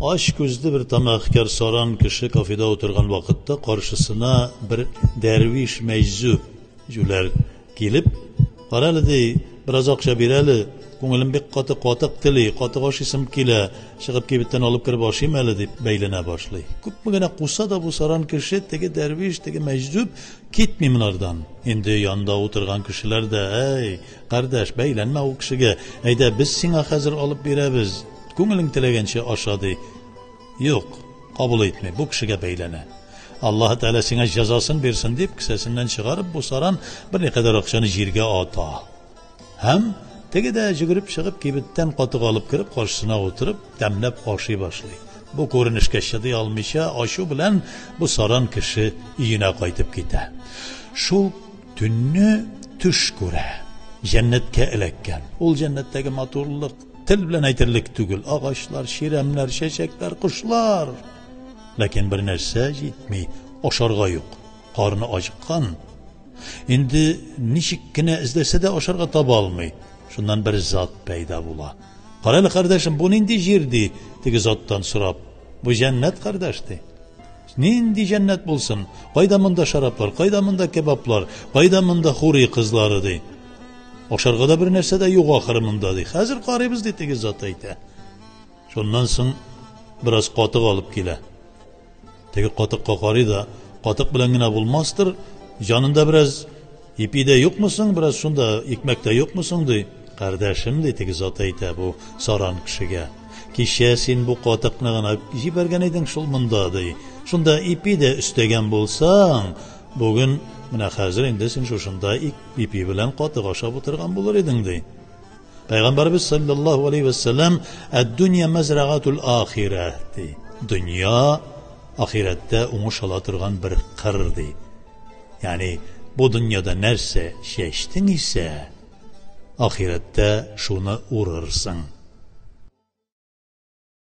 Ач күзле бер тамаккар саран кеше кафеда утырган вакытта каршысына бер дәрвиш мәҗзүб җүләр килеп, Карале, ди, бераз акча бир әле, күңелем бик каты катык тели, катык ашыйсым килә, чыгып кибеттән алып кереп ашыйм әле, дип бәйләнә башлый. Күпме генә куса да бу саран кеше, теге дәрвиш, теге мәҗзүб китми монардан. Инде янда утырган кешеләр дә, әй, кардәш, бәйләнмә ул кешегә, әйдә, без сиңа хәзер алып бирәбез, күңелең теләгәнчә аша, ди. Юк, кабул итми, бу кешегә бәйләнә. Аллаһы Тәгалә сиңа җәзасын бирсен дип, кесәсеннән чыгарып, бу саран берникадәр акчаны җиргә ата. Һәм теге дә җөгереп чыгып, кибеттән катык алып кереп, каршысына утырып, тәмләп ашый башлый. Бу күренешкә чыдый алмыйча, ачу белән бу саран кеше өенә кайтып китә. Шул төнне төш күрә. Җәннәткә эләккән. Ул җәннәттәге матурлык тел белән әйтерлек түгел. Агачлар, чирәмнәр, чәчәкләр, кошлар. Ләкин бер нәрсә җитми, ашарга юк. Карыны ачыккан. Инде ничек кенә эзләсә дә ашарга таба алмый. Шуннан бер зат пәйда була. Карале, кардәшем, бу нинди җир, ди, теге заттан сорап. Бу җәннәт, кардәш, ди. Нинди җәннәт булсын? Кайда монда шараплар, кайда монда кебаблар, кайда монда хури кызлары, ди. Ашарга да бер нәрсә дә юк ахыры монда, ди. Хәзер карыйбыз, ди, теге зат әйтә. Шуннан соң бераз катык алып килә. Теге катыкка карый да, катык белән генә булмастыр, җанында бераз ипи дә юкмы соң, бераз шунда икмәк тә юкмы соң, ди. Кардәшем, ди теге зат әйтә бу саран кешегә. Кичә син бу катыкны гына җибәргән идең шул монда, ди. Шунда ипи дә өстәгән булсаң, бүген менә хәзер инде син шушында ипи белән катык ашап утырган булыр идең, ди. Пәйгамбәрбез саллаллаһу алейхи вәссәлам «Әд-дөнья мәзрәгатул ахирә» ди. Дөнья ахирәттә уңыш ала торган бер кыр ди. Ягъни бу дөньяда нәрсә чәчтең исә, ахирәттә шуны урырсың.